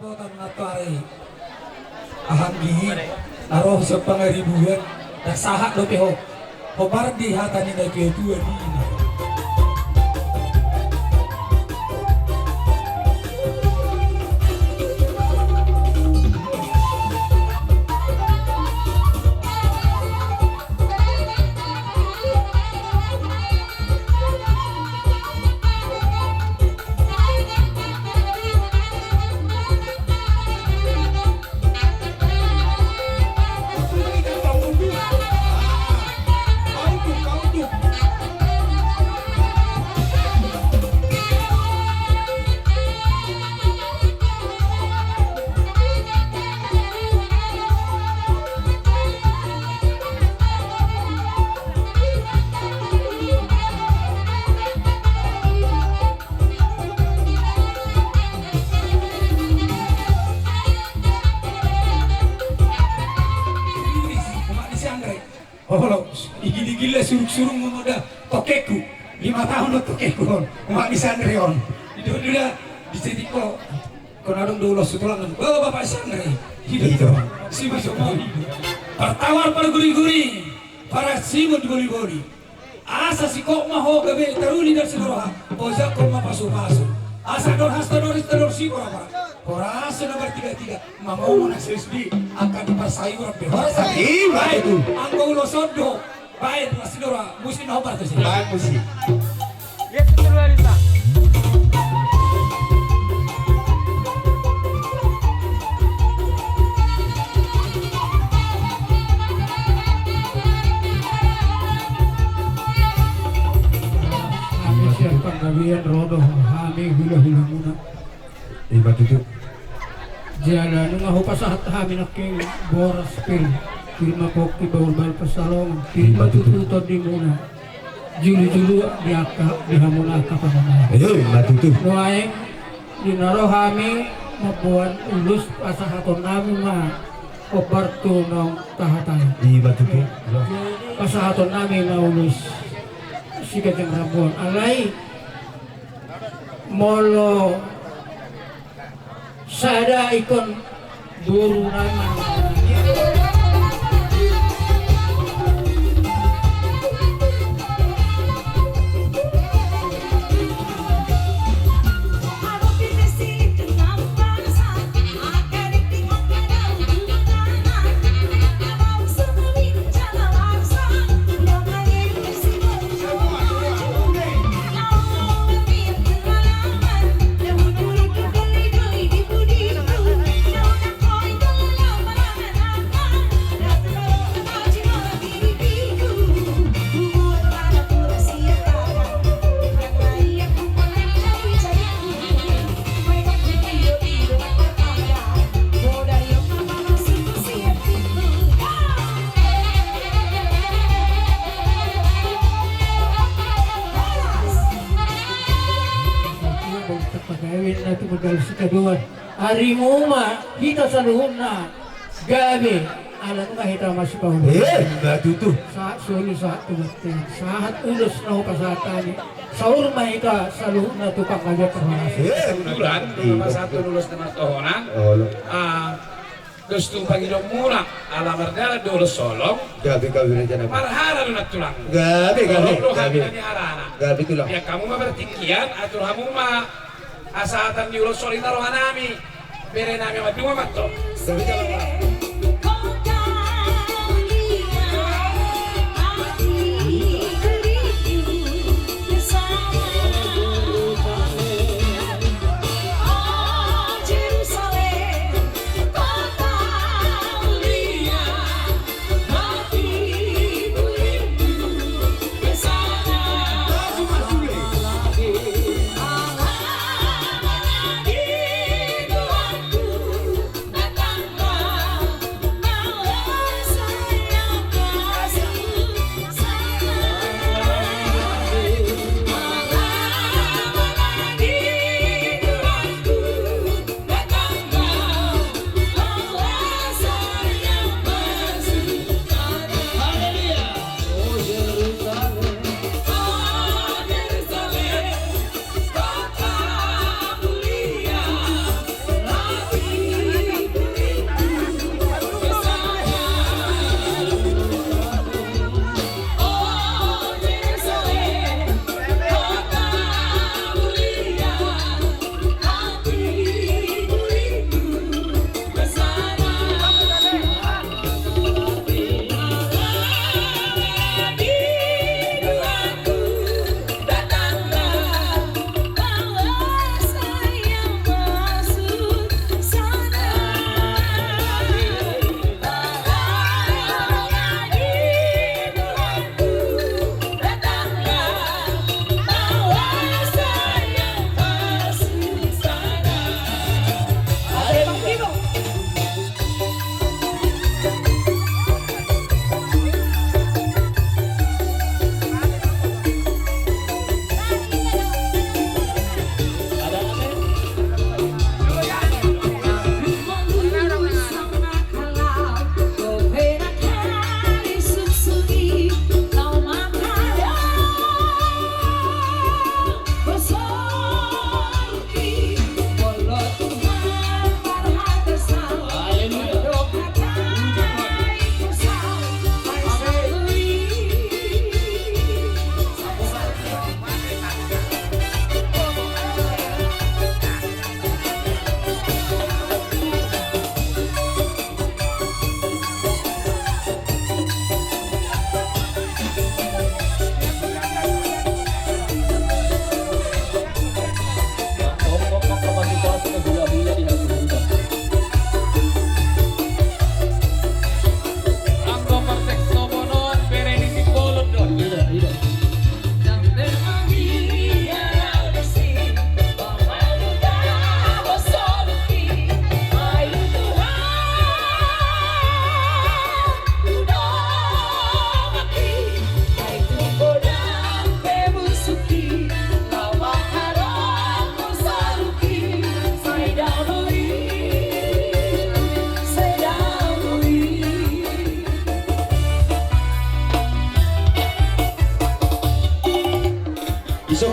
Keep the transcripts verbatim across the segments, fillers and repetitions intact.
Tangan tuari. Aha anggi na ro sian Pangaribuan, ndang sahat dope ho. Hombar di hata ni natuatua di na. Olo, igil-igil le surung-surung moda tokekku. Lima tahun do tokekku on. Umak ni si Andre on. Ido-ido da, di sini ko. Kona dong do ulos sutulangan. Oh, bapak si Andre. Ido-ido. Si masuk mau ido. Partawar parguri-guri. Parasimun boli-boli. Asa sikok ma ho gabe taruli dan sidoroha, ojakkon ma pasu-pasu. Asa dorhas tador, asa tador si borabora. Horas na martiga-tiga, mamomo na sesbi, angka di parsayuran pe. Horas. Ima tutu. Anggo ulos on do, baen na sidoroha, musi na hombar tu si. Baen musi. Hami sian Panggabean ro do hami hula-hulamuna. Ima tutu. Jala nunga hupasahat hami nangkin boras pir, pir ma pongki bahul-bahul pansalongan, pir ma tutu tondimuna. Julu-julu di angka di hamuna angka pangamal. Ima tutu. Nuaeng di na ro hami mamboan ulos pasahatonnami ma hombar tu naung tahatai. Ima tutu. Pasahatonnami ma ulos siganjang rambu on. Alai molo sada ingkon boru nama. Pagawin na tu modal sikaduan. Arimu ma hita saluhutna gabe ala nunga hita masuk kau. Eh, ima tutu. Sahat solu sahat tu bontean. Sahat ulos na hupasahat hami. Saur ma hita saluhutna tu panggabean parhorasan. Eh, ima tutu. Pasahat ulos na martohonan. Olo. Ah, dos tu pangidoanmuna ala mardalan do ulos holong. Gabe, gabe, raja nami. Marhara do nang tulang. Gabe, gabe, gabe. Holong do hami nang harana. Gabe tulang. Ia hamu ma partingkian, atur hamu ma hasahatan ni ulos holong i na rohanami. Berenami mandunga ma antong. Gabe tulang.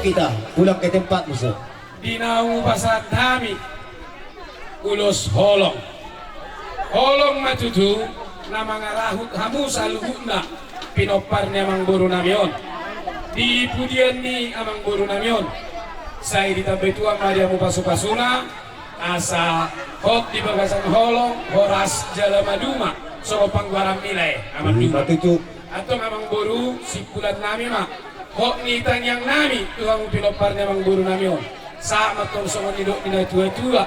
Kita pulang ke tempat, Musa. Di naung hupasahat hami ulos holong. Holong ma tutu na mangarahut hamu saluhutna pinompar ni amangboru nami on. Di pudian ni amangboru nami on, sai ditambai Tuhan ma di hamu pasupasuna, asa hot di bagasan holong, horas jala maduma songon panggoaranmi lae, amang. Ima duma tutu. Antong amangboru, simpulan nami ma. Hot ni tangiang nami tu hamu pinompar ni amangboru nami on. Sahat ma antong songon nidok ni natuatua: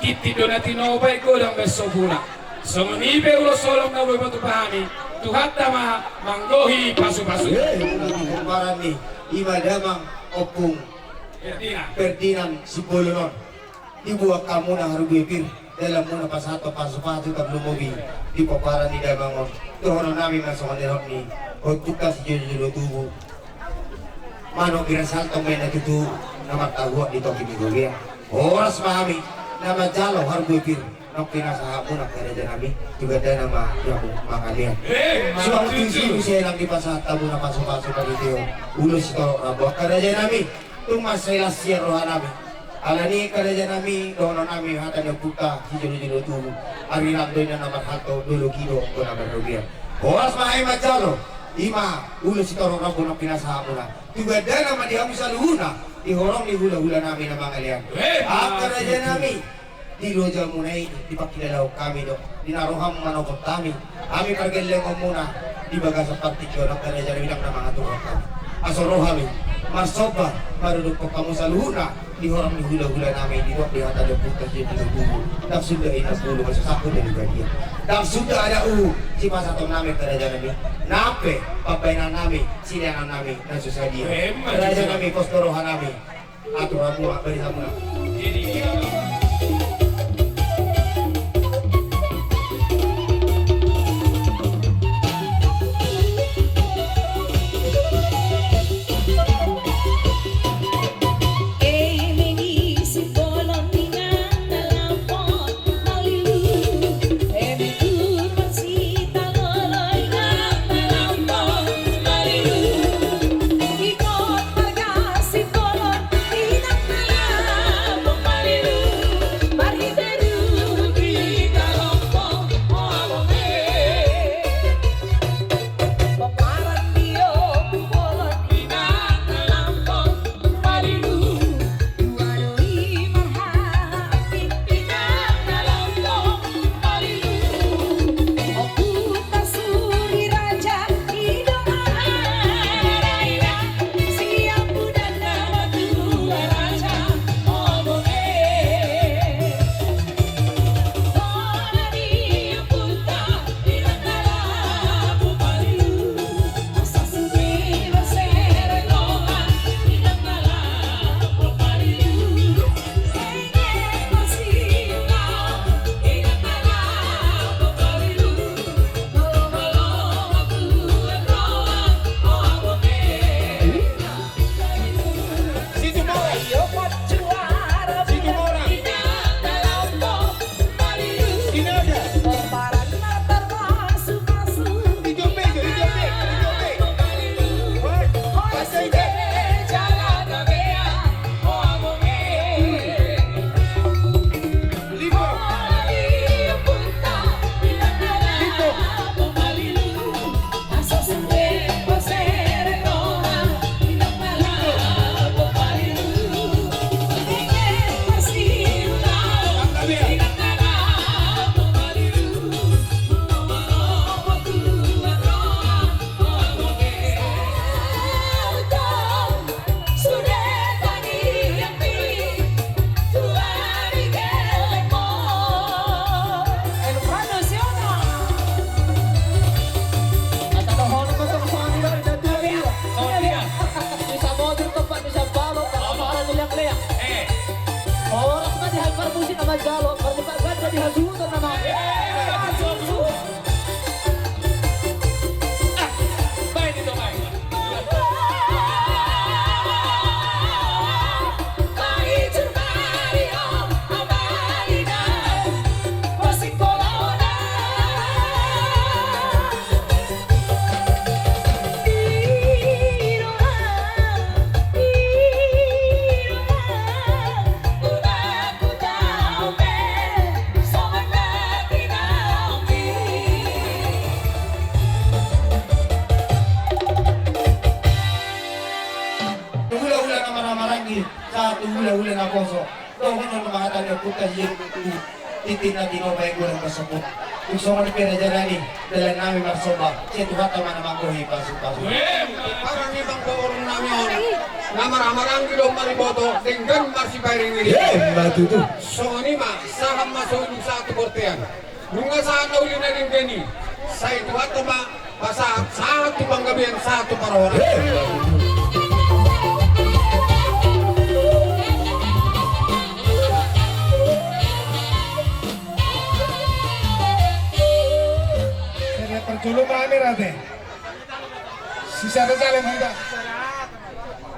Tintin do na tinopa, godang baen sopuna. Songon i pe ulos holong na boi patupa hami, Tuhanta ma manggohi pasupasu. Eh, ima di pomparan ni, ima damang Ompung Ferdinand. Ferdinand Simbolon on. Dibuat hamuna harbue pir, dalan muna pasahathon pasupasu, tarlumobi di pomparan ni damang on. Dohonon nami ma songon nidok ni ompunta sijolojolo tubu: Manuk Girang Salto ma inna tutu, na martahuak di topi ni gobean. Horas ma hami na manjalo harbue pir, nang pinasahat muna angka raja nami, tu gandana ma di hamu mangalean. Eh, suang tutu. Tusi muse nang dipasahat hamuna pasupasu, pangitehon ulos sitorop rambu, angka raja nami. Tung mansai las sian roha nami. Alani i angka raja nami, dohonon nami hata ni ompunta sijolojolo tubu: Arirang do inna na marhalto, dolok i do angka na marrobean. Horas ma hami manjalo, ima ulos sitorop rambu nang pinasahat muna. Tu gandana ma di hamu saluhutna, di horong ni hulahula nami na mangalean. Eh, angka raja nami. Di loja muna i, dipangkilalahon hami do, di na roham manopot hami, hami pargellengon muna di bagasan partingkian on, angka raja nami, ndang na mangaturhon hami. Asa ro hami marsomba maradophon hamu saluhutna di horong ni hulahula nami, didok di hata ni ompunta sijolojolo tubu: Ndang suda inna pulu, masusahku dari badia. Ndang suda ada uhum sipasahaton nami, angka raja nami, nang pe pambahenan nami, sileangan nami na so sadia. Emma tutu. Raja nami, pos do roha nami. Atur hamu, atur hamu. Bukan hidup itu. Titik na tinopa yang kurang tersebut. Tung songon i pe raja nami, dalan nami marsomba. Sai Tuhanta ma na manggohi pasupasu. Parani bang borun nami on. Na marhamaranggi do mariboto, denggan marsipairing-iring. Ima tutu. Songon i ma, sahat ma songon i sahat tu bortean. Nunga sahat na uli na denggan i. Sai Tuhanta ma pasahat sahat tu panggabean sahat tu parhorasan. Sada parjolo ma hami rate. Sisa da jalan hita.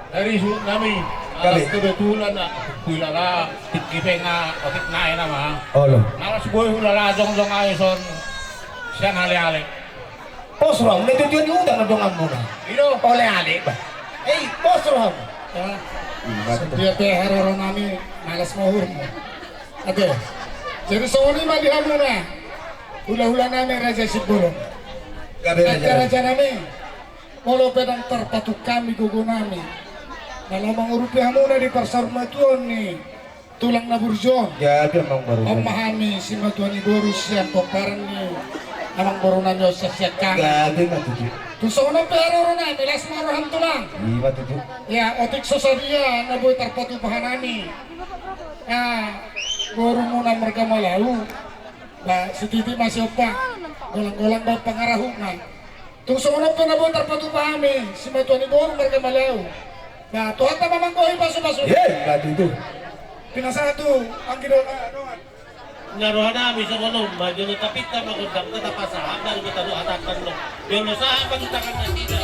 Dari suhut nami. Gabe. Alas kebetulan na huilala tingki pe nga otik nai nama. Olo. Alas boi huilala jongjong ai son. Sian ale-ale. Pos roham, na tujuan ni utang na donganmuna. Ido. Ole ale, bah. Ei, pos roham. Ya. Setia pe haroro nami, malas mohur. Oke. Jadi songon i ma di hamuna. Hula-hula nami Raja Simbolon. Gabe, raja nami. Molo pe ndang tarpatuk hami gogo nami. Molo mangurupi hamuna di parsaurmatuaon ni tulang na burju on. Jadi amang boru. On ma hami simatua ni boru sian pomparan ni amang boru nami on sian hami. Jadi ma tutu. Tung songon on pe haroro nami las ma roham tulang. Ima tutu. Ya otik so sadia na boi tarpatupa hami. Ah, boru muna marga Malau. Ba sititi ma siompa. Golang-golang ba pangarahutna. Tung songon on pe na boi tarpatupa hami simatua ni boru marga Malau. Ba Tuhanta ma manggohi pasupasu. Ima tutu. Pinasahat tu anggi do. Na roha nami songon on ma jolo tapinta ma gondang tata pasahat baru kita do atakan lo. Jolo sahat baru tangan na tidak.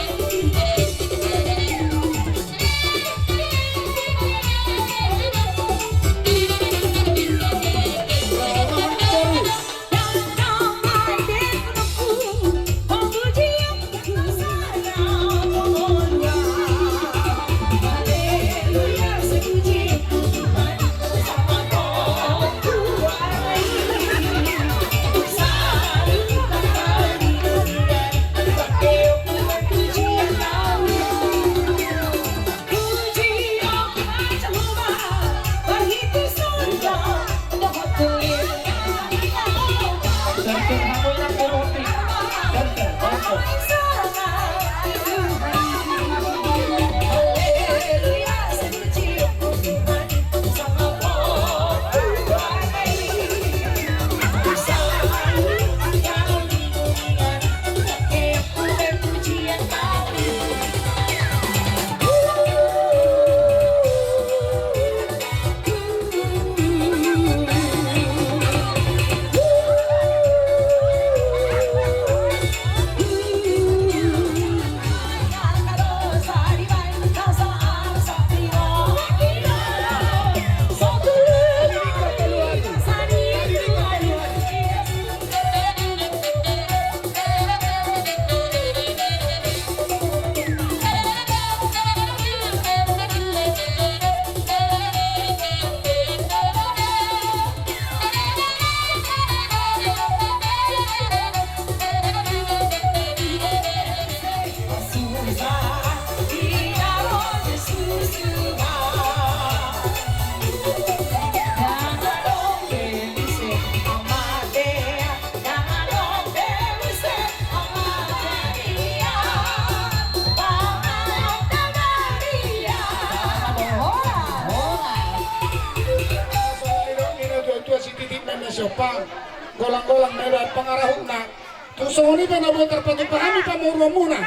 Tua sititi meme siompa. Golang-golang meda pangarahutna. Tung songon i pe na boi tarpatupa hami pamoruonmuna.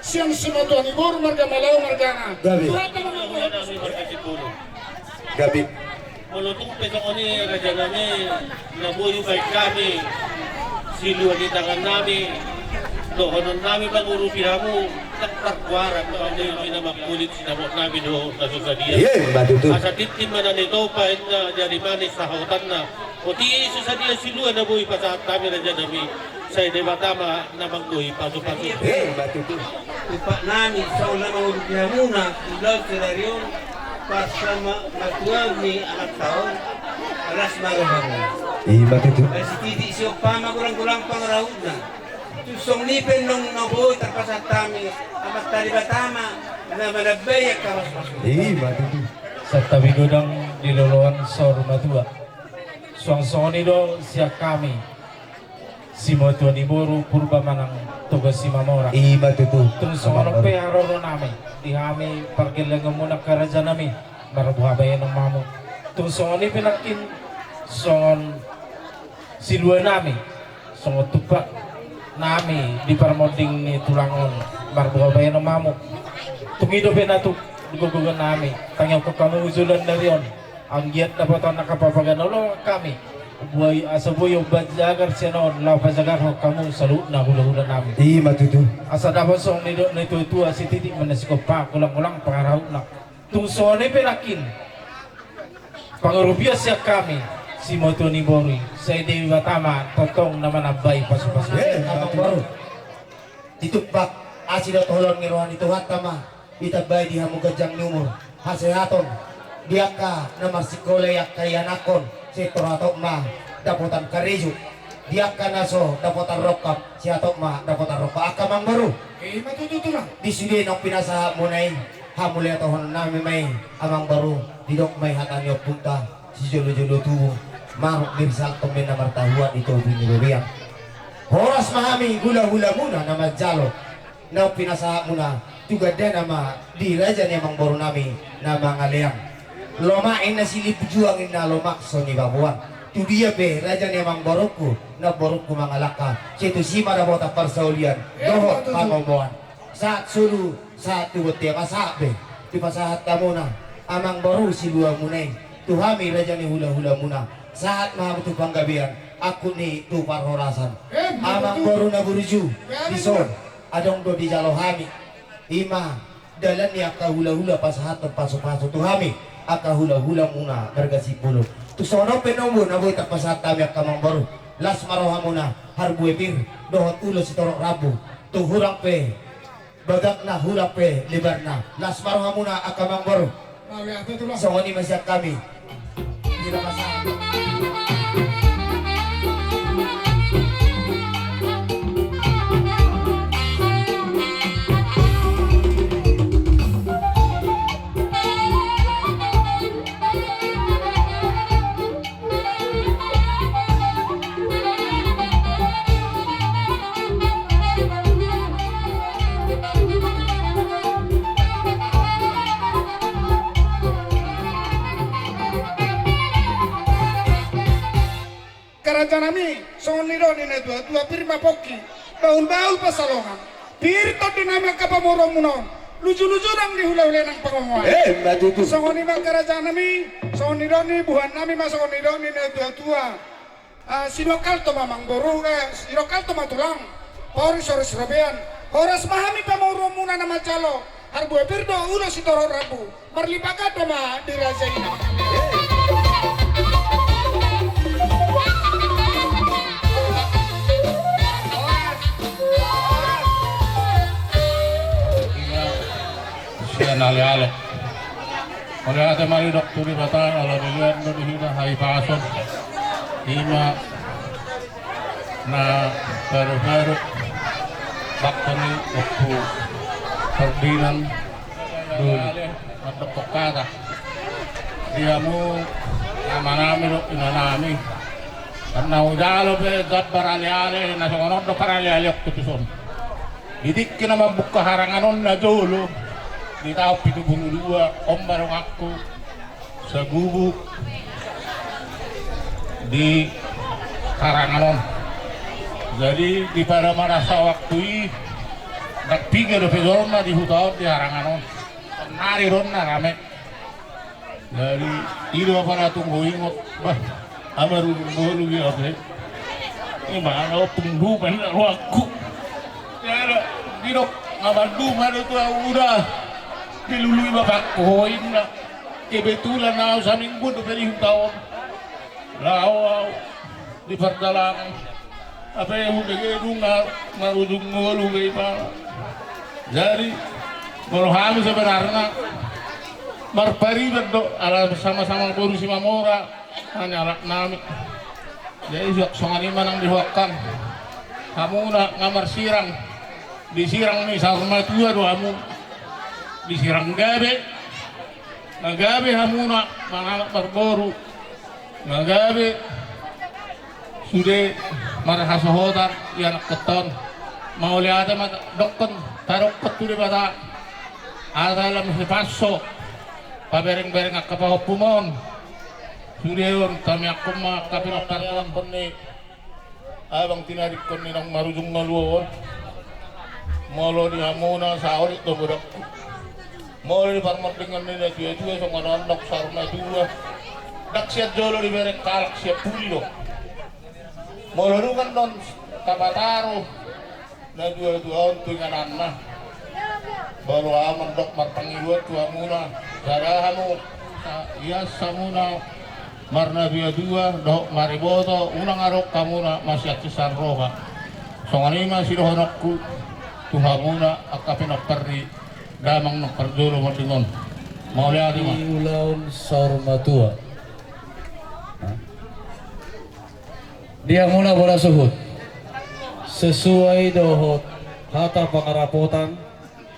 Sian simatua ni boru marga Malau margana. Gabe. Gabe. Molo tung pe songon i raja nami na boi hubaen hami silua ni tangan nami dohonon nami mangurupi hamu. Tarkuaran do ame na mangkulit sinamot nami do na so sadia. Ima tutu. Asa tintin ma na nitopa inna jari manis sahutanna. Otik so sadia silua na boi pasahat hami raja nami. Sai Debata ma na manggohi pasupasu. Ima tutu. Tupak nami songon na mangurupi hamuna ulaon sadari on. Parsama matuaon ni amanta on. Las ma rohamu. Ima tutu. Sititi siompa ma golang-golang pangarahutna. Tung songon i pe nang na boi tarpasahat hami Amanta Debata ma na manambai angka pasupasu. Ima tutu. Santabi godang di loloan saur matua. Tong songon i do sian hami, simatua ni boru Purba manang Toga Simamora. Ima tutu. Tung songon on pe haroro nami di hami pargellengonmuna angka raja nami, marboha bahenon ma hamu. Tung songon i pe nangkin songon silua nami, songon tumpak nami di parmonding ni tulang on, marboha bahenon ma hamu. Tung i dope na tuk di gogo nami, tangiangkon hamu joloan ni ari on. Anggiat dapotan angka papaga na uli hami. Boi asa boi omban jagar sian on laho pajagarhon hamu saluhutna hulahula nami. Ima tutu. Asa dapot songon nidok ni tuatua, sititik ma na sigompa, ulang-ulang pangarahutna. Tung songon i pe nangkin pangurupion sian hami, simatua ni boru i, sai Debata ma tongtong na manambai pasupasu. Eh, amang boru. Ditumpak asi dohot holong ni roha ni Tuhanta ma ditambai di hamu ganjang ni umur, hasehaton, di angka na marsikola, di angka ianakhon, sai tor hatop ma dapotan karejo, di angka na so dapotan rongkap, sai hatop ma dapotan rongkap, angka amang boru. Ima tutu, tulang. Di sude naung pinasahatmuna i, hamauliatehon nami ma i, amang boru, didok ma i hata ni ompunta, sijolojolo tubu, maruk ni risalto ma na martahuan di topi ni robean. Horas ma hami hulahulamuna na manjalo naung pinasahatmuna, tu gandana ma di raja ni amang boru nami na mangalean. Lomak inna silip juang inna lomak so nibaboan. Tu dia pe raja ni amang borungku, namborungku mangalangka, sai tusi ma dapotan parsaulian dohot pangomoan. Sahat solu, sahat tu bontean, asa be dipasahat hamuna, amang boru, siluamuna i tu hami raja ni hulahulamuna. Sahat ma hamu tu panggabean, angkup ni tu parhorasan. Amang boru na burju, dison adong do dijalo hami. Ima dalan ni angka hulahula pasahathon pasupasu tu hami, angka hulahulamuna marga Simbolon. Tung songon on pe nombo na boi tarpasahat hami angka amang boru. Las ma rohamuna, harbue pir dohot ulos sitorop rambu. Tung hurang pe bagakna, hurang pe lebarna. Las ma rohamuna angka amang boru. Songon i ma sian hami. Angka raja nami, songon nidok ni natuatua, pir ma pongki, bahulbahul pansalongan. Pir tondi nami angka pamoruonmuna on, lujuluju nang di hulahula nang pangomoan. Eh, ima tutu. Songon i ma angka raja nami, songon nidok ni buhan nami ma, songon nidok ni natuatua. Ah, sidok halto ma amang boru, eh, sidok halto ma tulang. Pahoris-horis robean. Horas ma hami pamoruonmuna na manjalo. Harbue pir do ulos sitorop rambu. Marlipat ganda ma di raja i na mangalean. Sian aleale. Mauliate ma didok tu Debata, ala dilehon do di hita hahipason. Ima na baru-baru bakta ni Ompu Ferdinand Doli. Mandok hata di hamu amanami dohot inanami. Karna hujalo pe gambar aleale, na songon on do paralealeonku tuson. Di tingki na mambuka harangan on na jolo, di taon pitu pulu dua, on ma donganku sagubuk di harangan on. Jadi, di pada masa waktu i, ndang piga dope jolma di huta on di harangan on. Sannari do on na rame. Jadi, i do apala tung huingot, bah, amarujung ngolu i, ape. Ima na ompung dupa ni rohangku. Jadi, didok, amarujung dupa do tu au da. Dilului bapakku ho inna. Kebetulan au saminggu dope di huta on. Laho au di pardalanan. Ape hubege nunga marujung ngolu be i pala. Jadi, molo hami sebenarna marpariban do, ala sama-sama boru Simamora, hanyalak nami. Jadi, so-, songon i ma nang dihuakkan. Hamuna nga marsirang, disirang ni saur matua do hamu. Disirang gabe, nga gabe hamuna mangalap marboru. Nga gabe Sude marhasohotan ianakhonta on. Mauliate ma dokkon, tadokkon tu Debata. Asa lam sipanso paberengbereng angka pahompum on. Sude on tamiangkon ma angka pinomparhon ni abang tinadingkon ni naung marujung ngolu on. Molo di hamuna saorit do bodakku. Molo di parmondingan ni natuatua songon on naung saur matua. Ndang sian jolo dibereng halak, sian pudi do. Molo dung annon tapataru natuatua on tu ingananna, molo ahu mandok marpangidoan tu hamuna, sada hamu, ias hamuna marnatuatua dohot mariboto, unang adong hamuna masiansisan roha. Songon i ma sidohononku tu hamuna angka pinompar ni damang na parjolo monding on. Mauliate ma. Di ulaon saur matua. Di hamuna bola suhut. Sesuai dohot hata pangarapotan,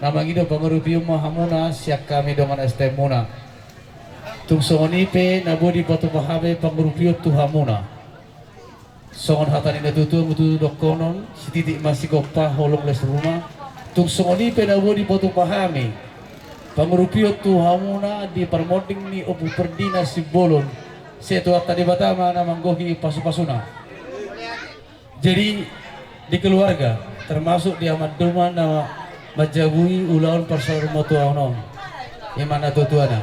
na mangido pangurupion ma hamuna sian hami dongan S T M muna. Tung songon i pe na boi dipatupa hami pangurupion tu hamuna. Songon hata ni natuatua ma tutu dohonon, sititik ma sigompa, holong les ruma. Tung songon i pe na boi dipatupa hami pangurupion tu hamuna di parmonding ni Ompu Ferdinand Simbolon, sai Tuhanta Debata ma na manggohi pasupasuna. Jadi di keluarga, termasuk di amandona na manjabui ulaon parsaurmatuaon on, ima natuatuana.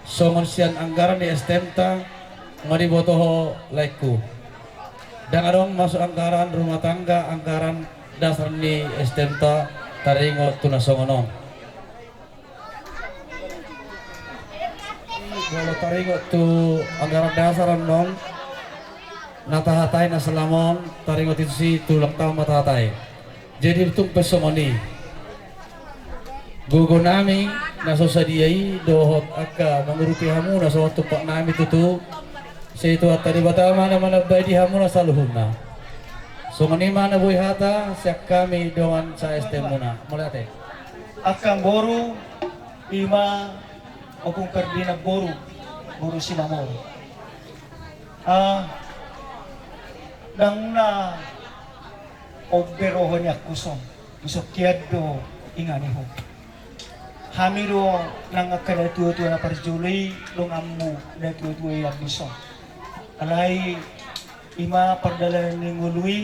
Songon sian anggaran ni S T M-ta, nga diboto ho laengku. Ndang adong masuk anggaran rumah tangga, anggaran dasar ni S T M-ta taringot tu na songon on. Molo taringot tu anggaran dasar annon, na tahatai na selama on, taringot i tusi tu ulang taon ma tahatai. Jadi tung pe songon i, gogo nami na so sadia i dohot angka mangurupi hamu na songon tumpak nami tutu, sai Tuhanta Debata ma na manambai di hamu na saluhutna. Songon i ma na boi hata sian hami dongan sa-S T M muna. Mauliate. Angka boru, ima Ompung Ferdinand boru, boru Simamora. Ah, ndang na ombe roha ni angkup on, isop kian do inganan ni ho. Hami do nang angka natuatua na parjolo i donganmu natuatua i ambison. Alai ima pardalanan ni ngolu i,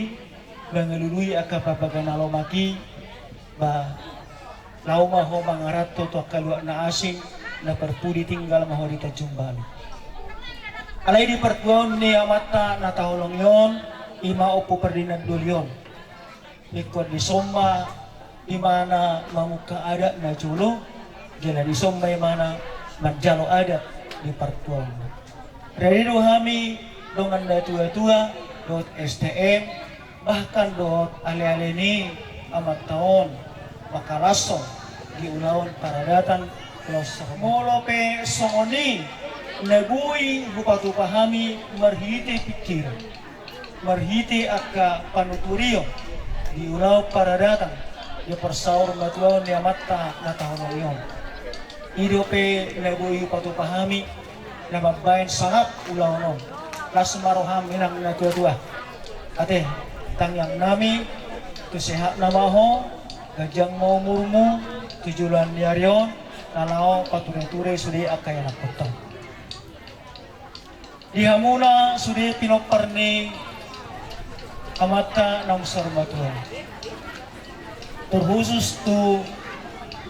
mangalului angka pambaga na lomak i, ba laho ma ho mangaranto tu angka luat na asing, na parpudi tinggal ma ho di Tanjung Balai. Alai di partuaon ni amanta na taholongi on, ima Ompu Ferdinand doli on. Ingkon dison ma imana mamungka adat na jolo, jala dison ma imana manjalo adat di partuaonna. Rade do hami dongan natuatua dohot S T M, bahkan dohot aleale ni amanta on, mangkalashon di ulaon paradatan. Molo pe songon i na boi hupatupa hami marhite pingkiran, marhite angka panuturion di ulaon paradatan, di parsaurmatuaon ni amanta na taholongi on. I dope na boi hupatupa hami na mambaen sangap ulaon on. Las ma roham inang natuatua. Ate, tangiang nami, tu sehatna ma ho, ganjang ma umurmu tu joloan ni ari on, na laho patureture sude angka ianakhonta. Di hamuna sude pinompar ni amanta naung saurmatua, terkhusus tu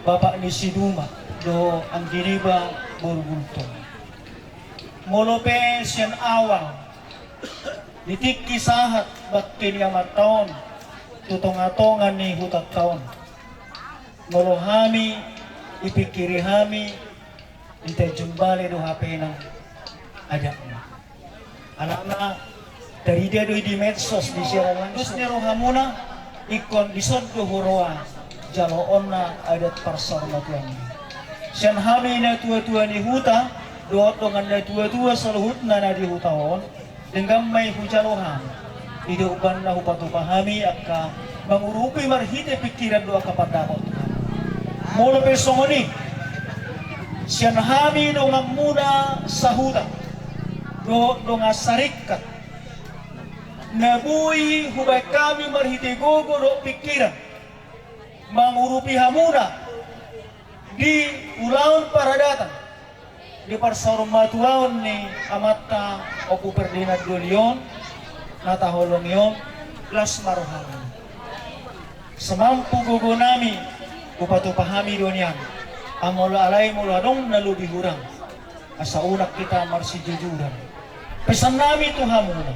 bapak ni si Duma dohot anggi niba boru Gultom. Molo pe sian awal di tingki sahat bangke ni amanta on tu tongatonga ni hutanta on, molo hami dipingkiri hami, di Tanjung Balai do hape nang adatna. Alana tarida do i di medsos, di siaran langsung. Terus ni rohamuna, ingkon dison do huroa jaloonna adat parsaurmatuaonna. Sian hami natuatua ni huta dohot dongan natuatua saluhutna na di huta on, denggan ma i hujalo hami. I do umbahen na hupatupa hami angka mangurupi marhite pingkiran dohot angka pandapot. Molo pe songon i, sian hami donganmuna sahuta dohot dongan saringkat, Na boi hubaen hami marhite gogo dohot pingkiran mangurupi hamuna di ulaon paradatan di parsaurmatuaon ni amanta Ompu Ferdinand Dolion na taholongi on, las ma rohana. Semampu gogonami hupatupa hami do nian, amo alai molo adong na lobi hurang, asa unang hita marsijujuran. Pesannami tu hamuna,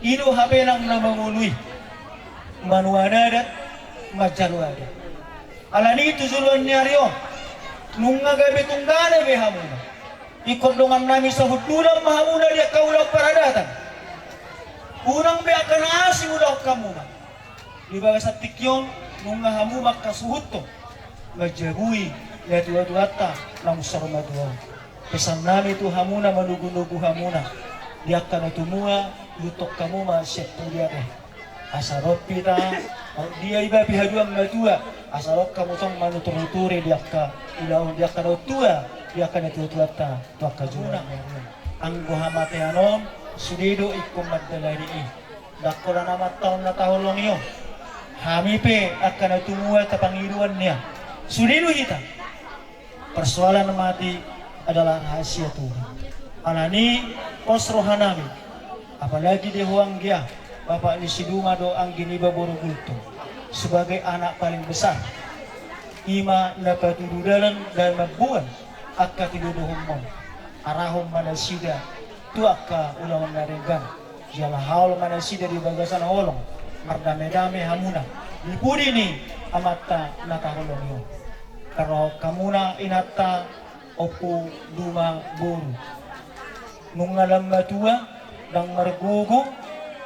i do hape nang na mangolu i, manuan adat, manjalo adat. Alani tu joloan ni ari on, nunga gabe tunggane be hamuna. Ingkon dongannami sahundulan ma hamuna di angka ulaon paradatan. Unang be angka na asing ulahon hamuna. Di bagasan tingki on, nunga hamu mangkasuhuthon manjabui natuatuanta na umsaur matua on. Pesannami tu hamuna, manogunogu hamuna. Di angka na tumua, ihuthon hamu ma sian pudian on. Asa dohot hita, dia iba pe haduan matua, asa dohot hamu tong manuturi-turi di angka ulaon, di angka na tua, di angka natuatuanta tu angka joloan. Anggo hamatean on, sude do ingkon mandalani i. Ndang holan amanta on na taholongi on. Hami pe angka na tumua tapangidoan nian. Sude do hita. Persoalan mati adalah rahasia Tuhan. Alani, pos rohanami, apalagi di ho anggia, bapak ni si Duma dohot anggi niba boru Gultom, sebagai anak paling besar, i ma na patudu dalan dan mamboan angka tidodohonmon. Arahon ma nasida tu angka ulaon na denggan. Jala haol ma nasida di bagasan holong, mardame-dame hamuna di pudi ni amanta na taholongi on. Tarrohahon hamuna inanta Ompu Duma boru. Nunga lam matua, ndang margogo,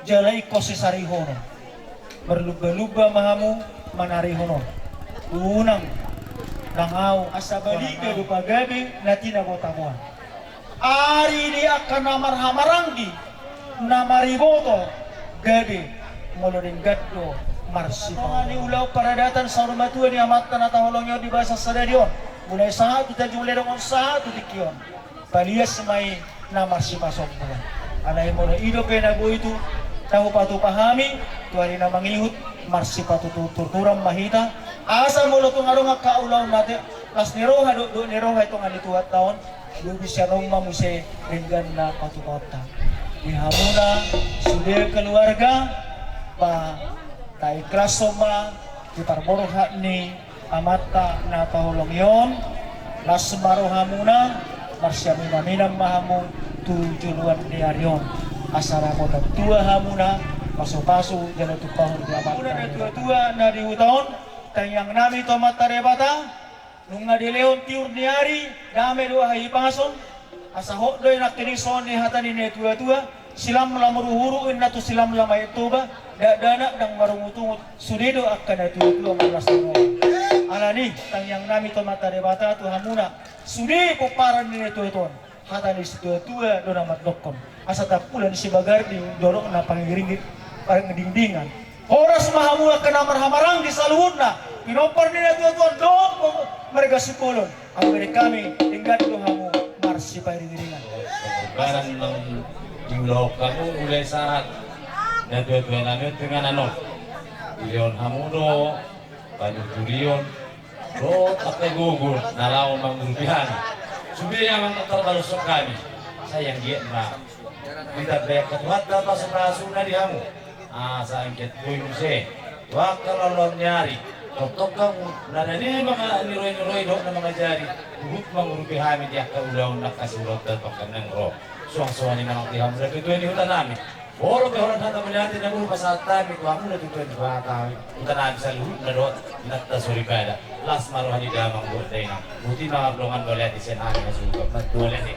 jala ingkon sisarihonon. Marlumba-lumba ma hamu manarihon on. Unang, ndang au, asa baliga do pagabe na tinabotaboan. Ari di angka na marhahamaranggi, na mariboto, gabe molo denggan do marsipasu. Ni ulaon paradatan saur matua ni amanta na taholongi on di bagasan sadari on. Mulai sahat tu tanjung ledong on sahat tu tingki on. Palias ma i na marsipasombuan. Alai molo i dope na boi tu na hupatupa hami, tu ari na mangihut, marsipatuturturan ma hita. Asa molo tung adong angka ulaon na las ni roha dohot dohot ni roha i tonga ni Tuhanta on, lobi sian on ma muse denggan na patupaonta. Di hamuna sude keluarga, ba taikhlas ma di parborhat ni amanta na taholongi on, las ma rohamuna, marsiaminaminan ma hamu tu joloan ni ari on. Asa na poda tua hamuna, pasupasu jala tumpahon di amanta. Hamuna na tuatua na di huta on, tangiangnami tu amanta Debata, nunga dilehon tiur ni ari, dame dohot hahipason, asa hot do i nangkin songon ni hata ni na tuatua, silamlam ruhuru inna tu silamlam Aek Toba, dakdanak ndang marungutungut, sude do angka na tuatua marlas ni roha. Alani, tangiangnami tu amanta Debata tu hamuna, sude pomparan ni na tuatua on. Hata ni situatua do na mandokkon, asa tampulan sibagardi dolok na panggiringgit pangdingdingan. Horas ma hamu angka na marhahamaranggi saluhutna, pinompar ni na tuatua on dohot marga Simbolon. Anggo di hami, denggan do hamu marsipairingiringan. Pengorbanan nang diulahon hamu mulai sahat na tuatua nami on tu inganan on. Dilehon hamu do panuturion dohot angka gogo na laho mangurupi hami. Sude amang na tarbalos hami. Sai anggiat ma ditambai angka Tuhanta pasupasuna di hamu. Asa anggiat boi muse tu angka laon ni ari, tongtong hamu na niroi-niroi dohot na mangajari, huhut mangurupi hami di angka ulaon na angka siulaonta pangkannang ro. Suang songon i ma nang di hamu na tuatua ni huta nami. Molo pe holan hata mauliate na boi pasahat hami tu hamu na tuatua ni huta nami saluhutna dohot inanta soripada. Las ma roha ni damang dohot dainang. Boti ma mardongan mauliate sian hami na suhut. Mauliate.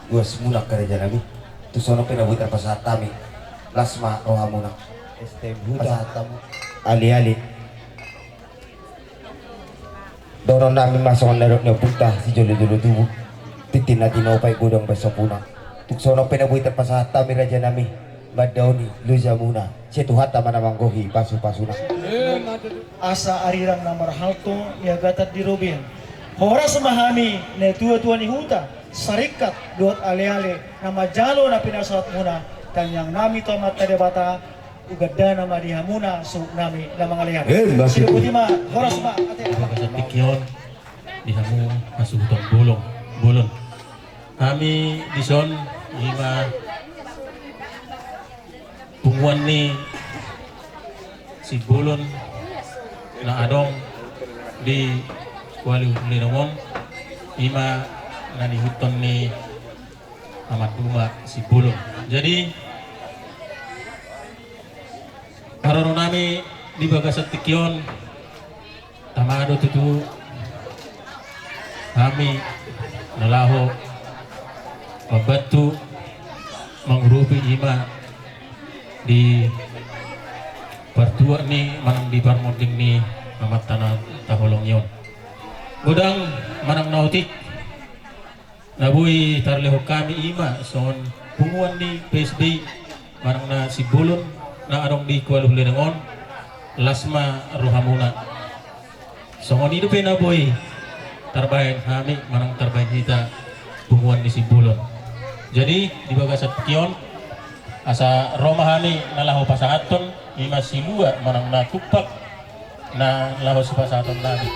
Luas muna angka raja nami. Tung songon on pe na boi tarpasahat hami. Las ma rohamuna. S T M Huta. Pasahat hamu. Ale-ale. Dohonon nami ma songon na nidok ni ompunta sijolo-jolo tubu. Tintin na tinopa i godang bahen sampuna. Tung songon on pe na boi tarpasahat hami raja nami. Mandaoni lojamuna. Sai Tuhanta ma na manggohi pasupasuna. Asa arirang na marhalto niagatan di robean. Horas ma hami na tuatua ni huta, saringkat dohot ale-ale na manjalo na pinasahatmuna. Tangiang nami tu Amanta Debata, ugandana ma di hamuna suhut nami na mangalean. Eh, maksud- Sidok boti ma, horas ma, ate. Di bagasan tingki on, di hamu hasuhuton bolon, bolon. Hami dison, ima punguan ni Simbolon na adong di Kuali Hulledong on, ima na niihuthon ni amanta Simbolon. Jadi, haroro nami di bagasan tingki on, tama do tutu hami na laho mambantu mangurupi ima di partuak ni manang di parmonding ni amanta na taholongi on. Godang manang na otik na boi tarlehon hami ima songon punguan ni P S B I manang na Simbolon na adong di Kuali Hulledong on, las ma rohamuna. Songon i dope na boi tarbahen hami manang tarbahen hita punguan ni Simbolon. Jadi di bagasan tingki on, asa ro ma hami na laho pasahathon ima silua manang na tumpak na laho sipasahaton nami.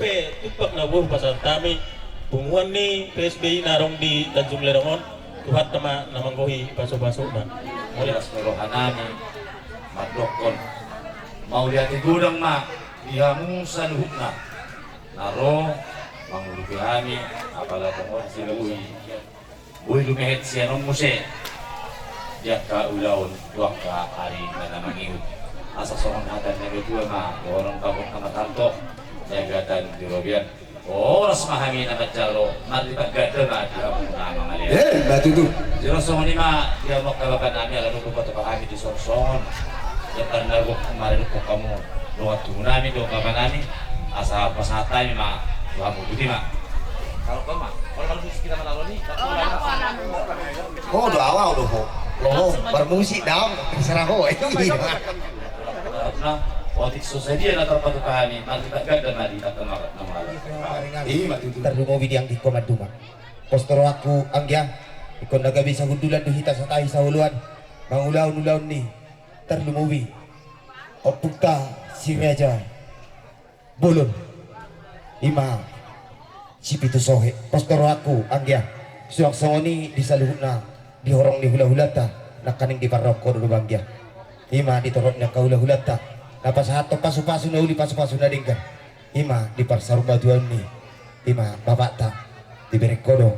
Ope, tumpak na boi pasahat hami punguan ni P S B I na adong di Tanjung Lereng on, Tuhanta ma na manggohi pasupasuna. Mauliate. Las ma rohanami mandokkon, mauliate godang ma di hamu saluhutna na ro mangurupi hami, apala tongon si Lui. Boi lumehet sian on muse di angka ulaon tu angka ari na mangihut. Asa songon hata ni natuatua ma dohonon, tabo na marhalto, jagatan di robean. Horas ma hami na manjalo, marlipat ganda ma di hamu na mangalean. Eh, ma tutu. Jala songon i ma di hamu angka bapanami, ala nunga hupasahat hami di songon-songon. Jala na gok maredup hamu dongan tubu nami, dongan bapa nami, asa pasahat hami ma tu hamu, boti ma. Kalau kau ma, kalau, kalau musik kita mana, Roni? Oh, do awal do ho. Ho, bermusik dong, terserah ho. Nah, otik so sadia na tarpatupa hami, marlipat ganda ma di angka na mangalean. Ima tutu. Tarlumobi di anggi komandu ma. Pos tu rohangku anggia, ingkon na gabe sahundulan do hita satahi saoloan mangulahon ulaon ni tarlumobi ompunta si Raja Bolon, ima Sipitu Sohe. Pos tu rohangku anggia, suang songon i di saluhutna di horong ni hulahulanta nangkaning diparrohahon do anggia. Ima di torop ni angka hulahulanta na pasahathon pasupasu na uli, pasupasu na denggan. Ima di parsarumatuaon ni, ima bapakta, dibereng ho do,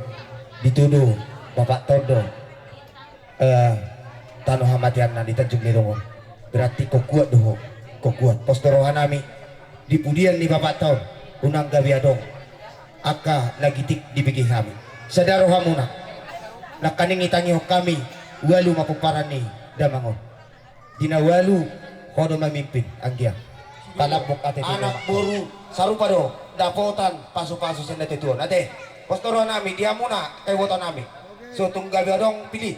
ditodo bapakta on do, eh, tano hamateanna di Tanjung Lereng on. Berarti ingkon kuat do ho, ingkon kuat. Pos tu rohanami, Di pudian ni bapakta on, unang gabe adong angka na gitik dibege hami. Sada rohamuna, nangkaning ditangihon hami, ualu ma pomparan ni damang on. Di na ualu, ho do mamimpin, anggiat palambok ate tu anak, boru, sarupa do dapotan pasupasu sian natuatua on. Ate, pos do rohanami di hamuna, angka ibotonami. So tung gabe adong pilih.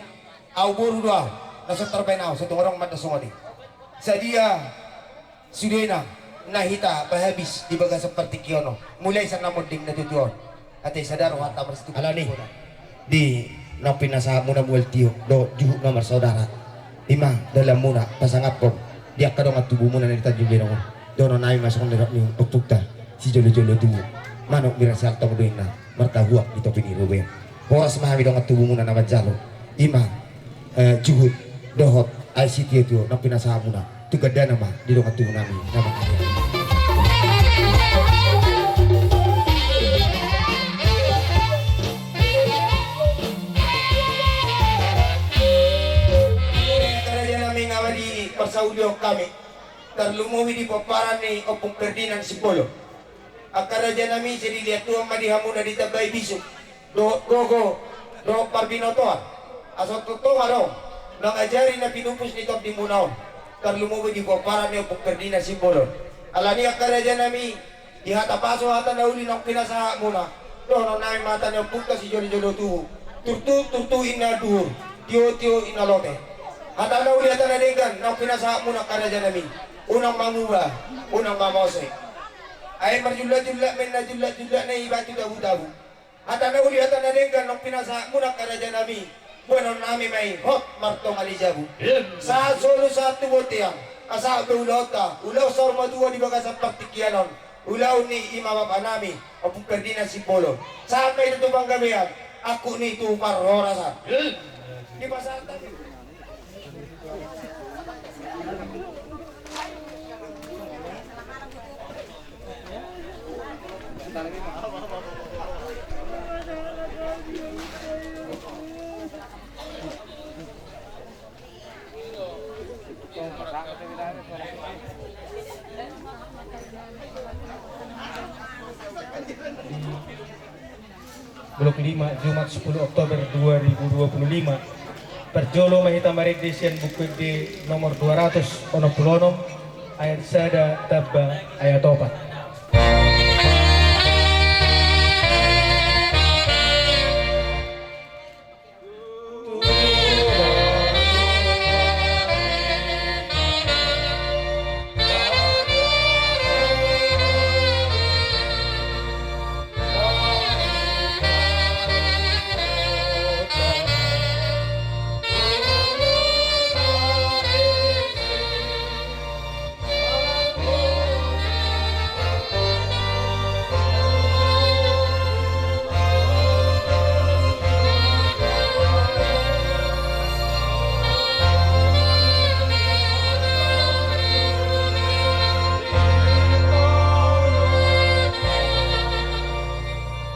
Au boru do au, na so tarbaen au, so tung adong ma na songon i. Sadia sudena na hita pahabis di bagasan partingkian on, mulai sian na monding natuatua on. Ate, sada rohanta marsitutu. Alani, di naung pinasahatmuna mual tio dohot juhut na marsaudara, i ma dalanmuna pasangaphon di angka dongan tubumuna na di Tanjung Benoan on. Dohononnami ma songon nidok ni ompunta, sijolojolo tubu, manuk mirasial tong do inna martahuak di topi ni robean. Horas ma hami dongan tubumuna na manjalo, i ma, eh, juhut dohot aek sitiotio naung pinasahatmuna. Tu gandana ma di dongan tubunami na mangalean. Angka rajanami, nga ma diparsaulion hami, tarlumobi di pomparan ni Ompung Ferdinand Simbolon. Angka rajanami, sai dilehon Tuhan ma di hamuna ditambai bisuk dohot gogo dohot parbinotoan, asa tongtong adong mangajari na pinupus ni tondimuna on, tarlumobi di pomparan ni Ompung Ferdinand Simbolon. Alani, angka rajanami, di hata pasu, hata na uli naung pinasahatmuna, dohononnami ma hata ni ompunta sijolojolo tubu: Turtu, turtu inna duhur, tio, tio inna lote. Hata na uli, hata na denggan naung pinasahatmuna, angka rajanami, unang mamuba, unang mamose. Ai marjulak-julak ma inna julak-julak na i batu tabu-tabu. Hata na uli, hata na denggan naung pinasahatmuna, angka rajanami, boanonnami ma i hot martonga ni jabu. Sahat solu, sahat tu bontean, asa sahat be ulaonta, ulaon saur matua di bagasan partingkian on. Ulaon ni i ma bapanami Ompung Ferdinand Simbolon. Sahat ma i tu panggabean, angkup ni i tu parhorasan. Dipasahat hami. Blok lima, Jumat sepuluh Oktober dua ribu dua puluh lima. Parjolo ma hita marende sian Buku Ende nomor dua ratus onom pulu onom, ayat sada tamba ayat opat.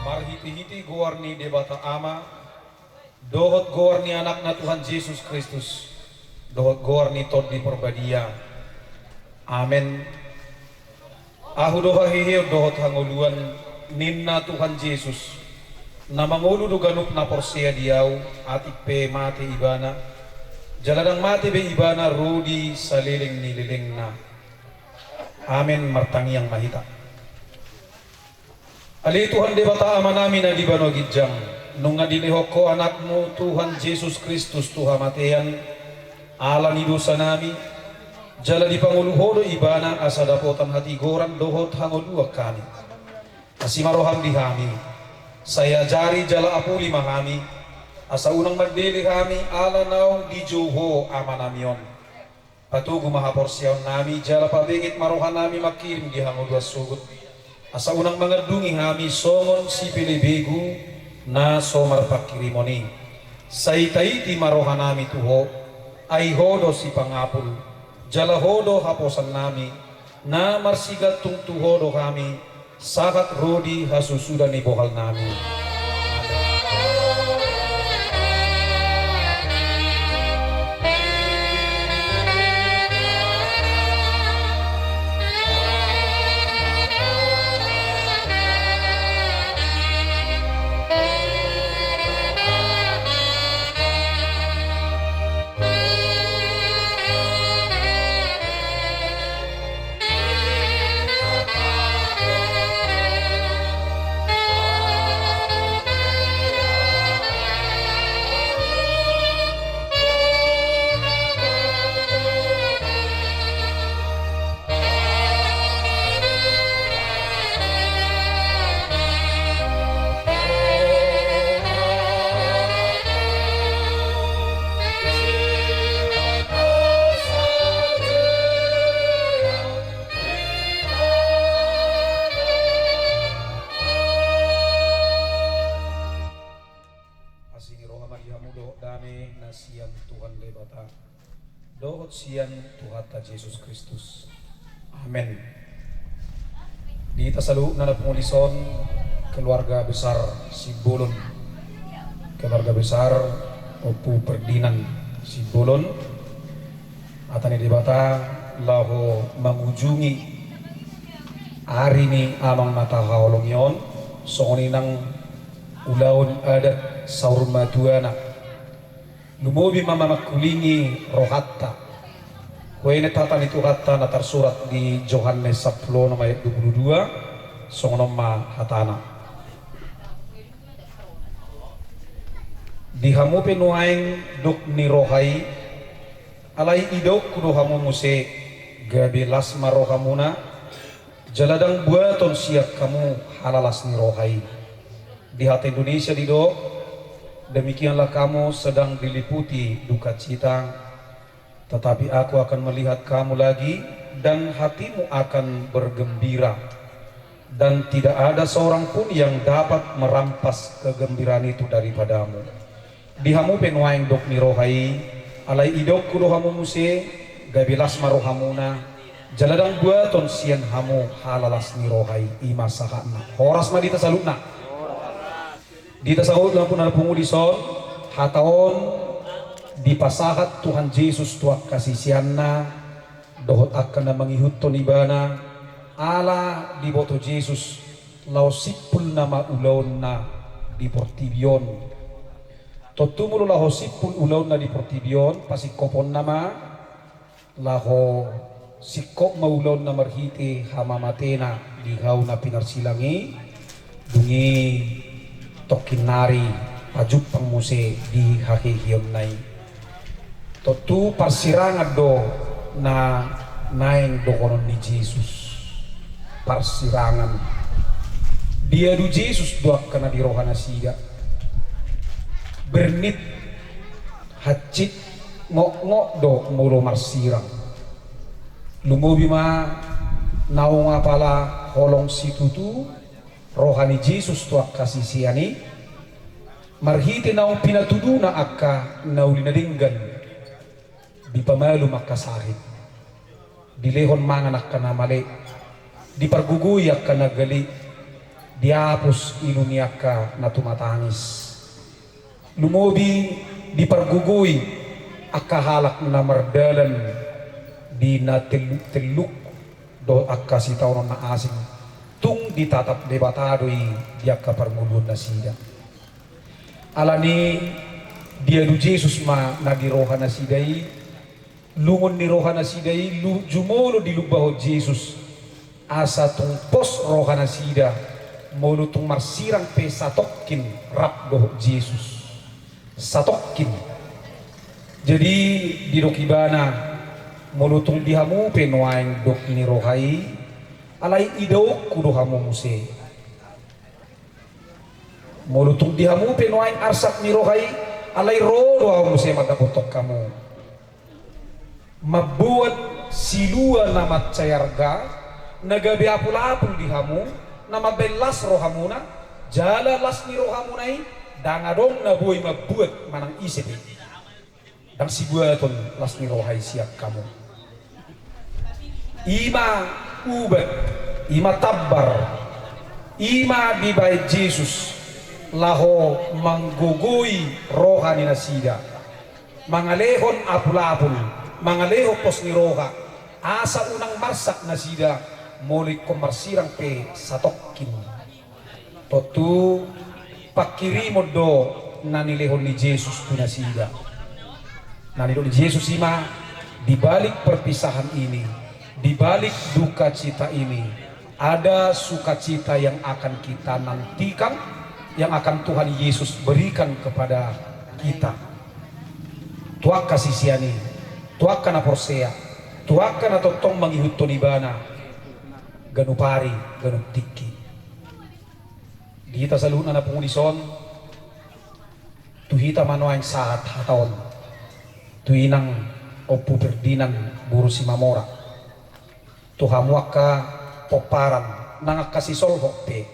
Marhitehite goar ni Debata Ama, dohot goar ni Anakna Tuhan Jesus Kristus, dohot goar ni Tondi Parbadia. Amen. Ahu do haheheon dohot hangoluan, ninna Tuhan Jesus, na mangolu do ganup na porsea di Ahu, atik pe mate ibana, jala ndang mate be ibana ro di saleleng ni lelengna. Amen. Martangiang ma hita. Ale Tuhan Debata Amanami na di banua ginjang, nunga dilehon Ho Anakmu Tuhan Jesus Kristus tu hamatean ala ni dosanami, jala dipangolu Ho do Ibana asa dapotan hatigoran dohot hangoluan hami. Asi ma roham di hami, sai ajari jala apuli ma hami, asa unang mandele hami ala naung dijou Ho Amanami on. Patogu ma haporseaonnami, jala pabenget ma rohanami mangkirim di hangoluan sogot, asa unang mangandungi hami songon sipelebegu na so marpangkirimon i. Sai taiti ma rohanami tu Ho, ai Ho do sipangapul, jala Ho do haposannami, na marsigantung tu Ho do hami, sahat ro di hasusudan ni bohalnami. Sian Tuhan Debata dohot sian Tuhanta Jesus Kristus. Amen. Di hita saluhutna na pungu dison, keluarga besar Simbolon, keluarga besar Ompu Ferdinand Simbolon, hata ni Debata laho mangujungi ari ni amang na tahaholongi on, songon i nang ulaon adat saur matuana. Lumobi ma mamangkulingi rohanta. Huenet hata ni Tuhanta na tarsurat di Johannes sampulu onom ayat dua pulu dua, songon on ma hatana. Di hamu pe nuaeng dok ni roha i, alai idaonku do hamu muse, gabe las ma rohamuna, jala ndang buaton sian hamu halalas ni roha i. Di hata Indonesia didok, demikianlah kamu sedang diliputi duka cita, tetapi aku akan melihat kamu lagi, dan hatimu akan bergembira. Dan tidak ada seorang pun yang dapat merampas kegembiraan itu daripadamu. Di hamu pe nuaeng dok ni roha i, alai idaonku do hamu muse, gabe las ma rohamuna, jala ndang buaton sian hamu halalas ni roha i. I ma sahatna. Horas ma di hita saluhutna. Di hita saluhutna na pungu dison, hata on dipasahat Tuhan Jesus tu angka siseanna dohot angka na mangihuthon Ibana, ala diboto Jesus laho simpul nama ulaonna di portibi on. Tontu molo laho simpul ulaonna di portibi on, pasingkoponna ma, laho singkop ma ulaonna marhite hamamatena di hau na pinarsilang i, dung i tongkin nari pajumpang muse di haheheonna i. Tontu parsirangan do na naeng dohonon ni Jesus. Parsirangan. Diadu Jesus do angka na di rohanasida. Bernit, hansit, ngokngok do molo marsirang. Lumobi ma naung apala holong situtu roha ni Jesus tu angka sisean i, marhite naung pinatuduna angka na uli na denggan, dipamalum angka sahit, dilehon mangan angka na male, dipargogoi angka na gale, diapus ilu ni angka na tumatangis. Lumobi dipargogoi angka halak na mardalan di na telluk-telluk dohot angka sitaonon na asing, tung ditatap Debata do i di angka parngoluonnasida. Alani diadu Jesus ma na di rohanasida i, lungun ni rohanasida i, lu-, jumolo dilumbahon Jesus, asa tung pos rohanasida molo tung marsirang pe satongkin rap dohot Jesus. Satongkin. Jadi didok Ibana, molo tung di hamu pe nuaeng dok ni roha i, alai idaonku do hamu muse. Molo tung di hamu pe nuaeng arsak ni roha i, alai ro do hamu muse mandapothon hamu. Mambuat silua na mansai arga, na gabe apulapul di hamu, na mambahen las rohamuna, jala las ni rohamuna i, ndang adong na boi mambuat manang ise pe. Ndang sibuaton las ni roha i sian hamu. I ma ubat, i ma tambar, i ma dibahen Jesus laho manggogoi roha ni nasida, mangalehon apulapul, mangalehon pos ni roha, asa unang marsak nasida molo ingkon marsirang pe satongkin. Tontu pangkirimon do na nilehon ni Jesus tu nasida. Na nilehon ni Jesus i ma, di balik perpisahan ini, di balik duka cita ini, ada sukacita yang akan kita nantikan, yang akan Tuhan Yesus berikan kepada kita. Tu angka sisean i, tu angka na porsea, tu angka na tongtong mangihuthon Ibana, ganup ari, ganup tingki. Di hita saluhutna na pungu dison, tu hita ma nuaeng sahat hata on, tu inang Ompu Ferdinand boru Simamora, tu hamu angka pomparan nang angka sisolhot pe.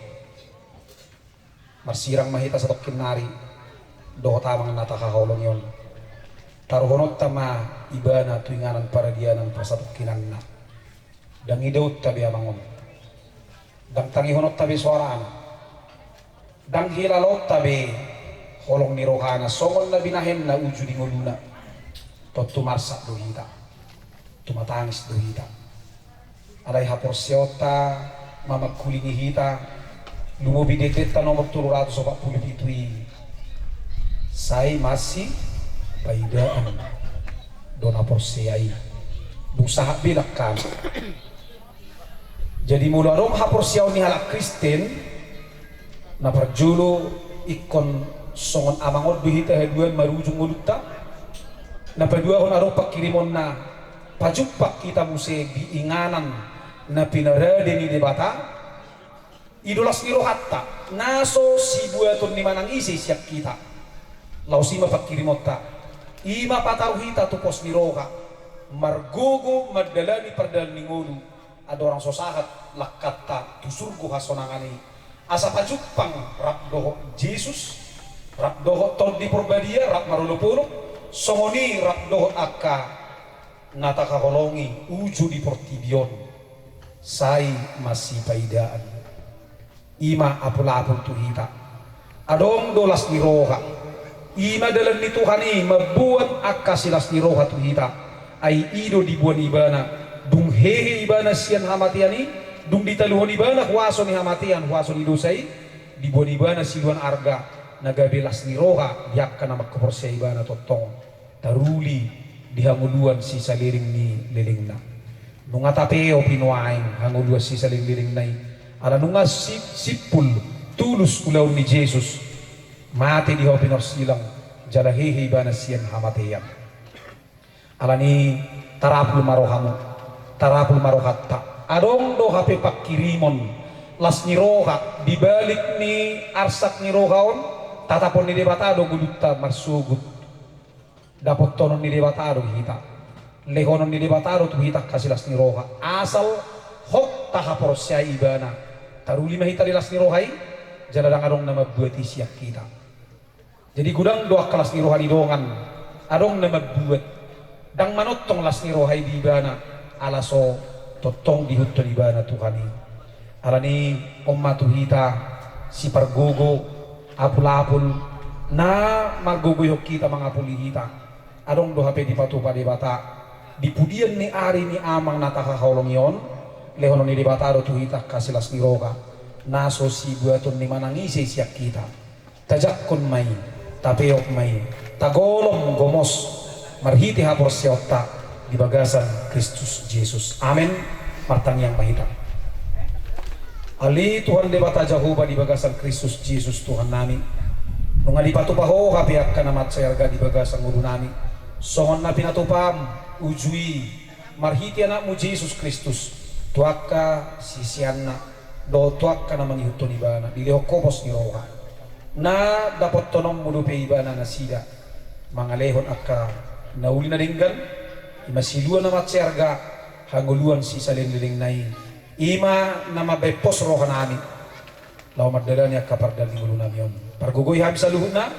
Marsirang ma hita satongkin nari dohot amang na tahaholongi on. Taruhononta ma ibana tu inganan paradianan parsatongkinanna. Ndang idaonta be amang on. Ndang tangihononta be soarana. Ndang hilalaonta be holong ni rohana songon na binahenna uju di ngoluna. Tontu marsak do hita. Tumatangis do hita. Alai haporseaonta ma mangkulingi hita, lumobi di endenta nomor tolu ratus opat pulu pitu i. Sai masipaidaan do na porsea i. Dung sahat be langkana. Jadi molo adong haporseaon ni halak Kristen, na parjolo ingkon songon amang on do hita haduan marujung ngolunta. Na paduahon adong pangkirimonna pajumpang hita muse di inganan na pinarade ni Debata. I do las ni rohanta, na so sibuaton ni manang ise sian hita. Laos i ma pangkirimonta. I ma pataru hita tu pos ni roha. Margogo mandalani pardalan ni ngolu. Andorang so sahat langkanta tu surgo hasonangan i. Asa pajumpang rap dohot Jesus, rap dohot Tondi Porbadia, rap marolopolop, songon i rap dohot angka na tahaholongi uju di portibi on. Sai masipaidaan. I ma apulapul tu hita. Adong do las ni roha. I ma dalan ni Tuhan i mamboan angka silas ni roha tu hita. Ai i do diboan ibana. Dung hehe ibana sian hamatean i, dung ditaluhon ibana huaso ni hamatean, huaso ni dosa i, diboan ibana siluan arga na gabe las ni roha di angka na manghaporseai ibana tongtong. Taruli di hangoluan sisaleleng ni lelengna. Nunga tapeop i nuaeng hangoluan sisaleleng ni lelengna i. Ala nunga si-, simpul, tulus ulaon ni Jesus. Mate di hau pinorsilang, jala hehe ibana sian hamatean. Alani tarapul ma rohamu, tarapul ma rohanta. Adong do hape pangkirimon, las ni roha, di balik ni arsak ni roha on, tatapon ni Debata do ngolunta marsogot. Dapotonon ni Debata do hita. Lehonon ni Debata do tu hita angka silas ni roha. Asal hot tahaporseai ibana. Taruli ma hita di las ni roha i, jala ndang adong na mambuat i sian hita. Jadi godang do angka las ni roha ni dongan. Adong na mambuat. Ndang manongtong las ni roha i di ibana. Ala so tongtong diihuthon ibana Tuhan i. Alani on ma tu hita sipargogo, apulapul, na margogoihon hita mangapuli hita. Adong do hape dipatupa Debata. Di pudian ni ari ni amang na tahaholongi on, lehonon ni Debata do tu hita angka silas ni roha. Na so sibuaton ni manang ise sian hita. Tajangkon ma i, tapeop ma i, tagolom gomos, marhite haporseaonta di bagasan Kristus Jesus. Amen. Martangiang ma hita. Ale Tuhan Debata Jahowa, di bagasan Kristus Jesus Tuhannami. Nunga dipatupa Ho hape angka na mansai arga di bagasan ngolunami. Songon na pinatupam uju i marhite Anakmu Jesus Kristus tu angka siseanna dohot tu angka na mangihuthon ibana, dilehon Ho pos ni roha. Na dapothononmu dope ibana nasida mangalehon angka na uli na denggan, i ma silua na mansai arga, hangoluan sisaleleng ni lelengna i, i ma na mambahen pos rohanami laho mandalani angka pardalan ni ngolunami on. Pargogoi hami saluhutna,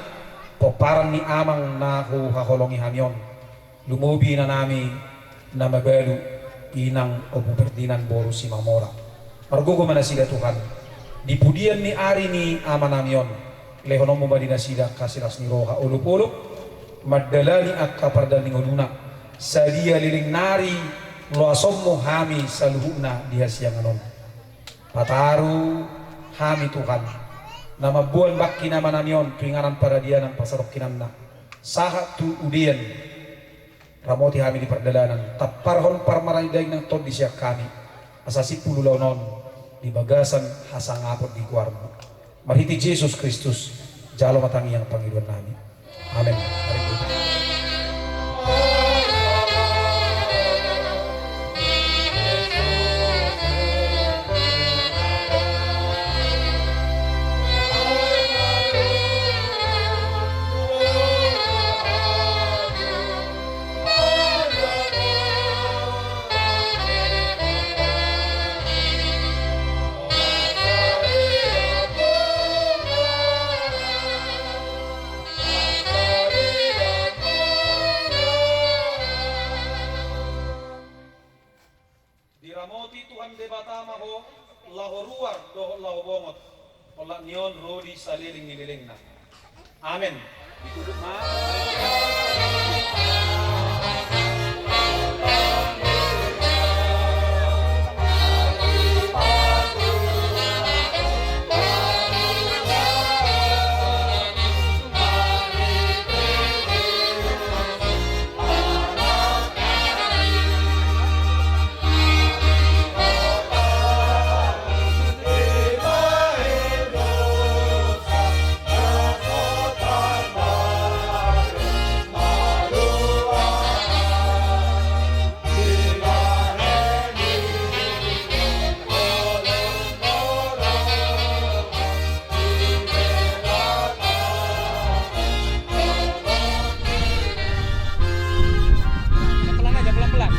pomparan ni amang na huhaholongi hami on. Lumobi inanami na mabalu, inang Ompu Ferdinand boru Simamora. Margogo ma nasida Tuhan. Di pudian ni ari ni amanami on, lehononmu ma di nasida angka silas ni roha, olopolop mandalani angka pardalan ni ngoluna. Sadia leleng nari loasonmu hami saluhutna di hasiangan on. Pataru hami Tuhan, na mamboan bangki ni amanami on tu inganan paradianan parsatongkinanna sahat tu udean. Ramoti hami di pardalanan, tamparhon parmaraan ni daging nang tondi sian hami, asa simpul ulaon on di bagasan hasangapon di goarmu. Marhite Jesus Kristus, jalo ma tangiang pangidoannami. Amen. Olat ni on ro di saleleng ni lelengna. Amen. Pelan aja, pelan-pelan.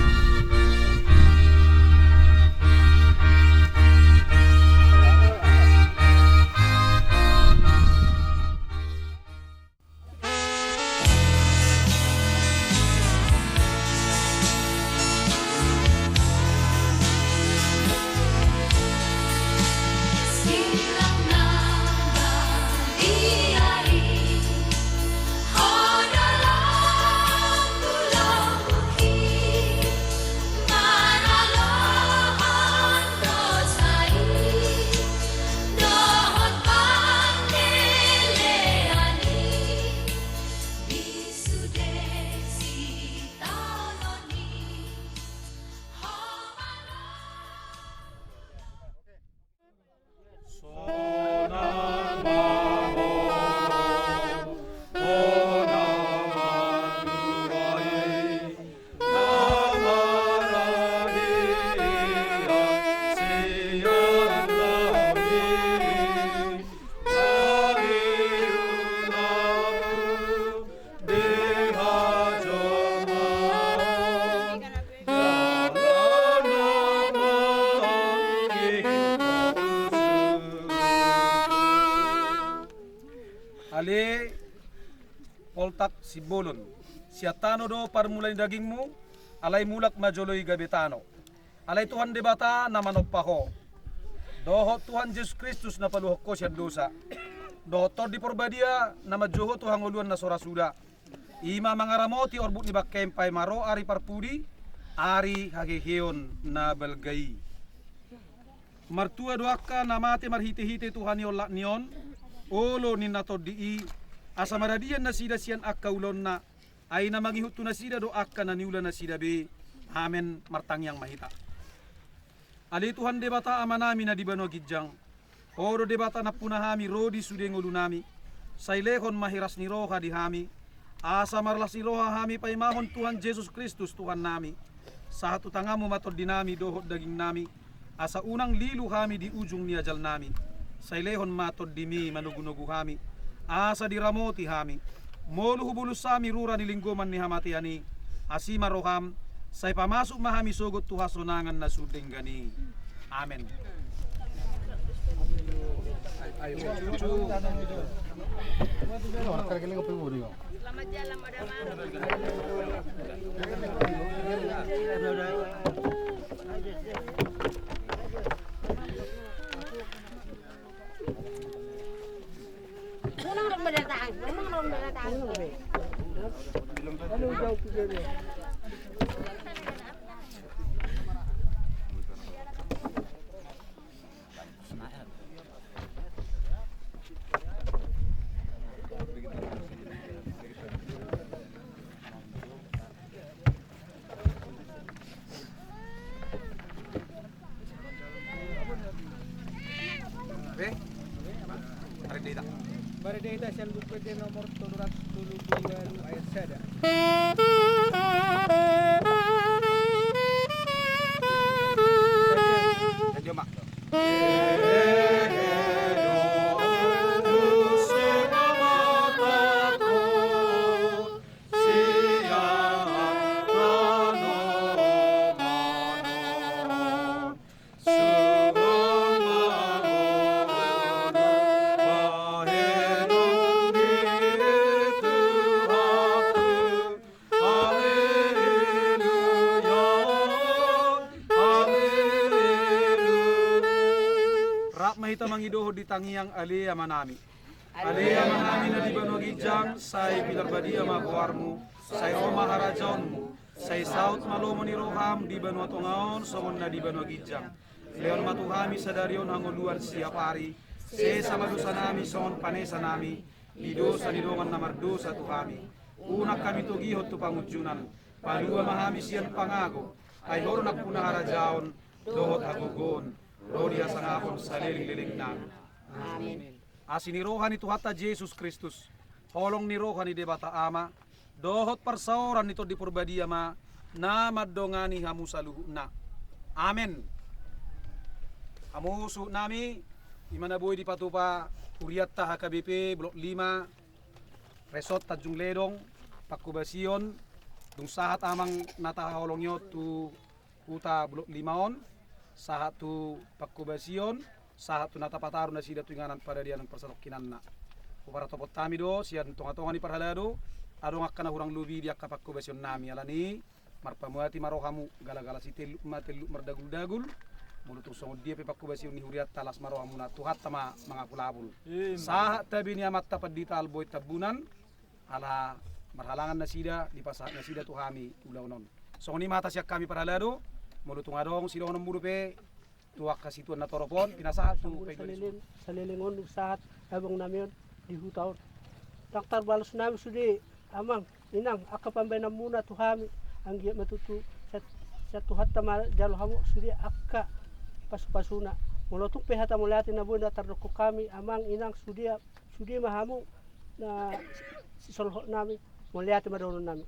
Ale Poltak Simbolon, sian tano do parmula ni dagingmu, alai mulak ma jolo i gabe tano. Alai Tuhan Debata na manompa ho, dohot Tuhan Jesus Kristus na paluahon ho sian dosa, dohot Tondi Porbadia na manjou ho tu hangoluan na so ra suda, i ma mangaramoti orbuk ni bangkei on paima ro ari parpudi, ari haheheon na balga i. Martua do angka na mate marhitehite Tuhan i olat ni on, olo ninna Tondi i, asa maradian nasida sian angka ulaonna, ai na mangihut tu nasida do angka na niula nasida be. Amen. Martangiang ma hita. Ale Tuhan Debata Amanami na di banua ginjang, Ho do Debata nampuna hami ro di sude ngolunami. Sai lehon ma hiras ni roha di hami, asa marlas ni roha hami paimahon Tuhan Jesus Kristus Tuhannami. Sahat tu tanganmu ma tondinami dohot dagingnami, asa unang lilu hami di ujung ni ajalnami. Sai lehon ma tondimi manogunogu hami, asa diramoti hami. Molo hubolus hami rura ni linggoman ni hamatean i, asi ma roham, sai pamasuk ma hami sogot tu hasonangan na sun denggan i. Amen. Selamat jalan, Madama. Oke. Mari dita. Mari dita sian Buku Ende nomor tolu ratus tolu pulu ualu ayat sada. Lanjut, Mak. dohot di tangiang. Ale Amanami. Ale Amanami na di banua ginjang, sai pinarbadia ma goarmu, sai ro ma harajaonmu, sai saut ma lomo ni roham di banua tonga on songon na di banua ginjang. Lehon ma tu hami sadari on hangoluan siapari, sesa ma dosanami songon panesanami di dosa ni dongan na mardosa tu hami. Unang hami togihon tu pangunjunan, palua ma hami sian pangago, ai Ho do nampuna harajaon, dohot hagogoon, ro di hasangapon saleleng-lelengna. Amin. Asi ni roha ni Tuhanta Jesus Kristus, holong ni roha ni Debata Ama, dohot parsaoran ni Tondi Parbadia ma na mandongani hamu saluhutna. Amen. Hamu suhutnami, i ma na boi dipatupa hurianta H K B P Blok lima, Resort Tanjung Ledong, pangkobasion, dung sahat amang na tahaholongi on tu huta Blok lima on, sahat tu pangkobasion, sahat tu na tapataru nasida tu inganan paradianan parsadongkinanna. Huparatopot hami do sian tonga-tonga ni parhalado, adong angka na hurang lobi di angka pangkobasionnami, alani marpamuati ma rohamu, gala-gala sitelluk ma telluk mardagul-dagul. Molo tung songon dia pe pangkobasion ni hurianta, las ma rohamuna, Tuhanta ma mangapul-apul. Sahat tabi ni amanta Pandita Alboin Tambunan, ala marhalangan nasida, dipasahat nasida tu hami ulaon on. Songon i ma hata sian hami parhalado, molo tung adong sidohononmu dope tu angka situan na torop on, pinasahat tu paidoan i. Saleleng, saleleng on dung sahat abangnami on di huta on. Ndang tarbalos nami sude, amang, inang, angka pambahenanmuna tu hami, anggiat ma tutu sian, sian Tuhanta ma jalo hamu sude angka pasu-pasuna. Molo tung pe hata mauliate na boi na tardok hami, amang, inang, sude, sude ma hamu na sisolhot nami, mauliate ma dohonon nami.